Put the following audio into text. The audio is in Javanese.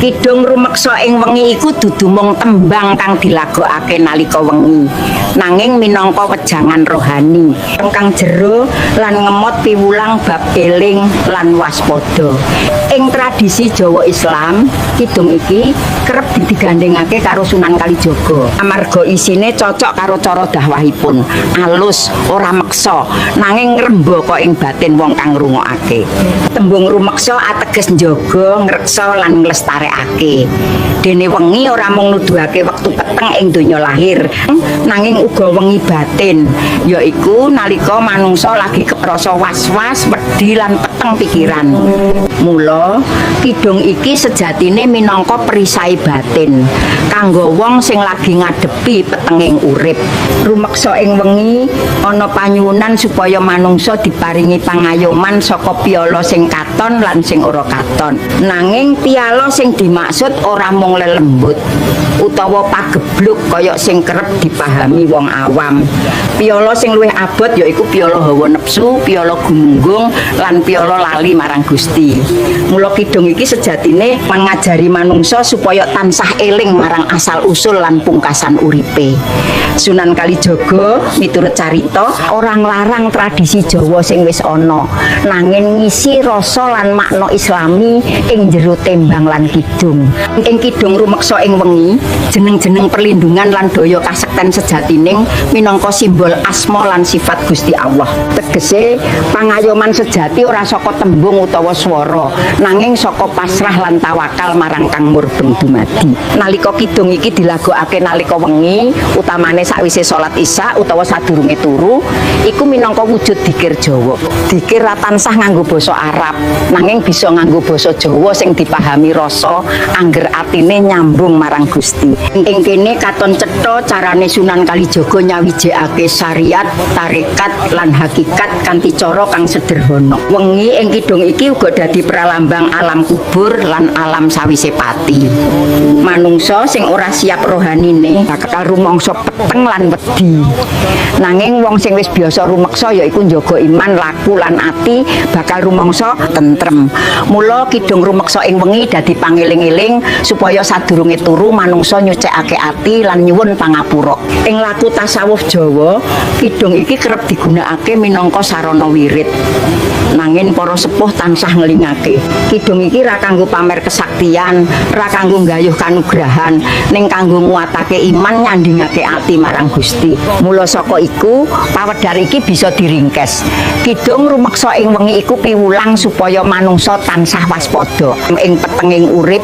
Kidung rumeksa ing wengi iku dudu mung tembang kang dilagokake nalika wengi, nanging minangka wejangan rohani kang jero lan ngemot piwulang bab eling lan waspada. Ing tradisi Jawa Islam, kidung iki kerep digandhengake karo Sunan Kalijaga. Amarga isine cocok karo cara dakwahipun, alus, ora meksa, nanging ngrembaka ing batin wong kang ngrungokake. Tembung rumeksa ateges njaga, ngreksa lan nglestarekake. Dene wengi ora mung nuduhake wektu peteng ing donya lahir, nanging uga wengi batin, yaiku nalika manungsa lagi keprasa was-was, wedi lan peteng pikiran. Mula kidung iki sejatine minangka perisai batin kanggo wong sing lagi ngadepi petenging urip. Rumeksa ing wengi ana panyuwunan supaya manungsa diparingi pangayoman saka piala sing katon lan sing ora katon. Nanging piala sing dimaksud ora mung lelembut utawa pagebluk kaya sing kerep dipahami wong awam. Piala sing luwih abot yaiku piala hawa nepsu, piala gumunggung lan piala lali marang Gusti. Mula kidung iki sejatine mengajari manungsa supaya tansah eling marang asal usul lan pungkasan uripe. Sunan Kalijaga miturut carita ora nglarang tradisi Jawa sing wis ana, nanging ngisi rasa lan makna Islami ing jero tembang lan kidung. Ing kidung rumeksa ing wengi, jeneng-jeneng perlindungan lan daya kasekten sejatining minangka simbol asma lan sifat Gusti Allah. Tegese pangayoman sejati ora saka tembung utawa swara, nanging saka pasrah lan tawakal marang Kang Murbeng Dumadi. Nalika kidung iki dilagokake nalika wengi, utamane sakwise salat Isya utawa sadurunge turu, iku minangka wujud dikir Jawa. Dikir ra tansah nganggo basa Arab, nanging bisa nganggo basa Jawa sing dipahami rasa angger atine nyambung marang Gusti. Ing kene katon cetha carane Sunan Kalijaga nyawijekake syariat, tarekat lan hakikat kanthi cara kang sederhana. Wengi ing kidung iki uga dadi pralambang alam kubur lan alam sawise pati. Manungsa sing ora siap rohanine bakal rumangsa peteng lan wedi. Nanging wong sing wis biasa rumeksa, yaiku njaga iman, laku lan ati, bakal rumangsa tentrem. Mula kidung rumeksa ing wengi dadi pangeling-eling supaya sadurunge turu manungsa nyucekake ati lan nyuwun pangapura. Ing laku tasawuf Jawa, kidung iki kerep digunakake minangka sarana wirid. Nanging para sepuh tansah ngelingake, kidung iki ra kanggo pamer kesaktian, ra kanggo nggayuh kanugrahan, ning kanggo nguatake iman, nyandingake ati marang Gusti. Mula saka iku, pawedhar iki bisa diringkes. Kidung rumeksa ing wengi iku piwulang supaya manungsa tansah waspada ing petenging urip.